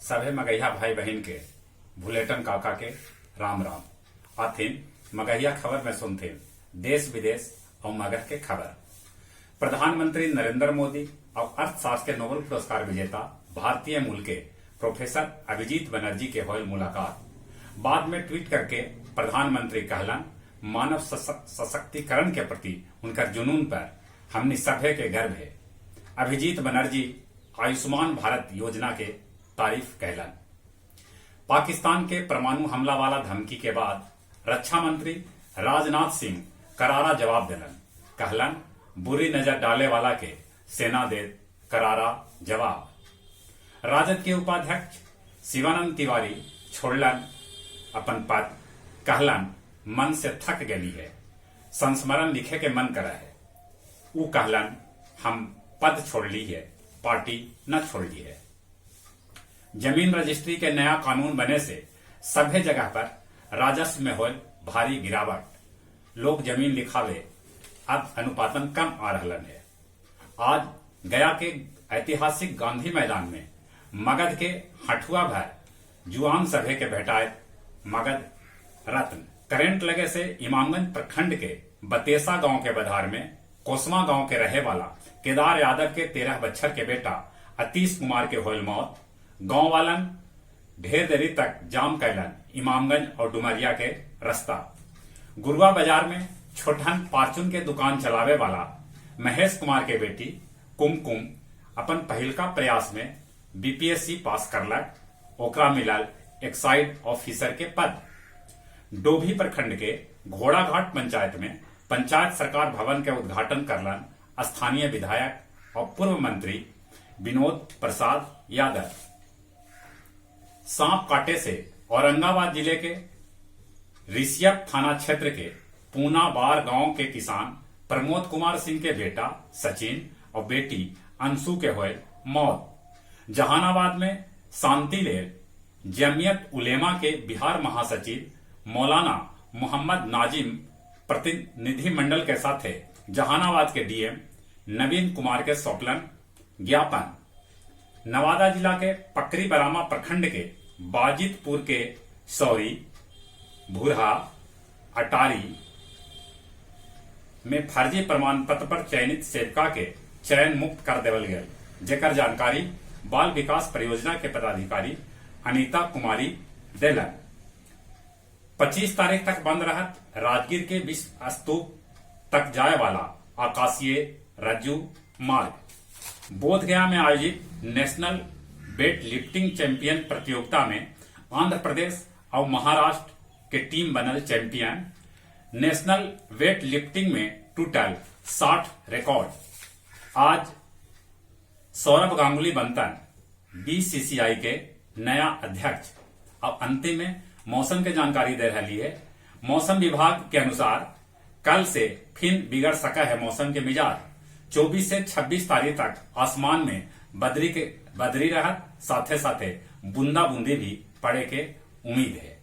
सभे मगहिया भाई बहिन के भुलेटन काका के राम राम। आथिन मगहिया खबर में सुनथिन देश विदेश आउ मगह के खबर। प्रधानमंत्री नरेंद्र मोदी आउ अर्थशास्त्र के नोबेल पुरस्कार विजेता भारतीय मूल के प्रोफेसर अभिजीत बनर्जी के होयल मुलाकात। बाद में ट्वीट करके प्रधानमंत्री कहलन, मानव सशक्तिकरण के प्रति उनकर जुनून पर हमनी सभे के गर्व हे। अभिजीत बनर्जी आयुष्मान भारत योजना के तारीफ कैलन। पाकिस्तान के परमाणु हमला वाला धमकी के बाद रक्षा मंत्री राजनाथ सिंह करारा जवाब देलन। कहलन, बुरी नजर डाले वाला के सेना देत करारा जवाब। राजद के उपाध्यक्ष शिवानंद तिवारी छोड़लन अपन पद, कहलन मन से थक गेली हे, संस्मरण लिखे के मन करऽ हे। ऊ कहलन, हम पद छोड़ली हे, पार्टी न छोड़ली हे। जमीन रजिस्ट्री के नया कानून बने से सभे जगह पर राजस्व में होल भारी गिरावट। लोग जमीन लिखावे अब अनुपातन कम आ रहलन हे। आज गया के ऐतिहासिक गांधी मैदान में मगध के हठुआ भर जुआन सभे के भेंटायत मगध रत्न। करेंट लगे से इमामगंज प्रखंड के बतेसा गांव के बधार में कोसमा गांव के रहे वाला केदार यादव के 13 बच्छर के बेटा अतीश कुमार के होयल मौत। गांव वालन ढेर देरी तक जाम कैलन इमामगंज और डुमरिया के रास्ता। गुरुआ बाजार में छोटहन पार्चुन के दुकान चलावे वाला महेश कुमार के बेटी कुमकुम अपन पहिलका प्रयास में बीपीएससी पास करलक। ओकरा मिलल एक्साइड ऑफिसर के पद। डोभी प्रखंड के घोड़ाघाट पंचायत में पंचायत सरकार भवन के उद्घाटन करलन स्थानीय विधायक और पूर्व मंत्री विनोद प्रसाद यादव। सांप काटे से औरंगाबाद जिले के रिसियप थाना क्षेत्र के पूनाबार गांव के किसान प्रमोद कुमार सिंह के बेटा सचिन और बेटी अंशु के होयल मौत। जहानाबाद में शांति लेल जमियत उलेमा के बिहार महासचिव मौलाना मोहम्मद नाजिम प्रतिनिधिमंडल के साथे जहानाबाद के डीएम नवीन कुमार के सौंपलन ज्ञापन। नवादा जिला के पकरी बरामा प्रखंड के बाजितपुर के सौरी, भूरहा, अटारी में फर्जी प्रमाण पत्र पर चयनित सेविका के चयन मुक्त कर देवल गेल, जेकर जानकारी बाल विकास परियोजना के पदाधिकारी अनीता कुमारी देलन। 25 तारीख तक बंद रहत राजगीर के विश्व स्तूप तक जाए वाला आकाशीय रज्जु मार्ग। बोधगया में आयोजित नेशनल वेट लिफ्टिंग चैंपियन प्रतियोगिता में आंध्र प्रदेश और महाराष्ट्र के टीम बनल चैंपियन। नेशनल वेट लिफ्टिंग में टूटल 60 रिकॉर्ड। आज सौरभ गांगुली बनतन बीसीसीआई के नया अध्यक्ष। अब अंतिम में मौसम के जानकारी दे रही है। मौसम विभाग के अनुसार कल से फिर बिगड़ सका है मौसम के मिजाज। 24 से 26 तारीख तक आसमान में बदरी रहत, साथे साथे बूंदा बूंदी भी पड़े के उम्मीद है।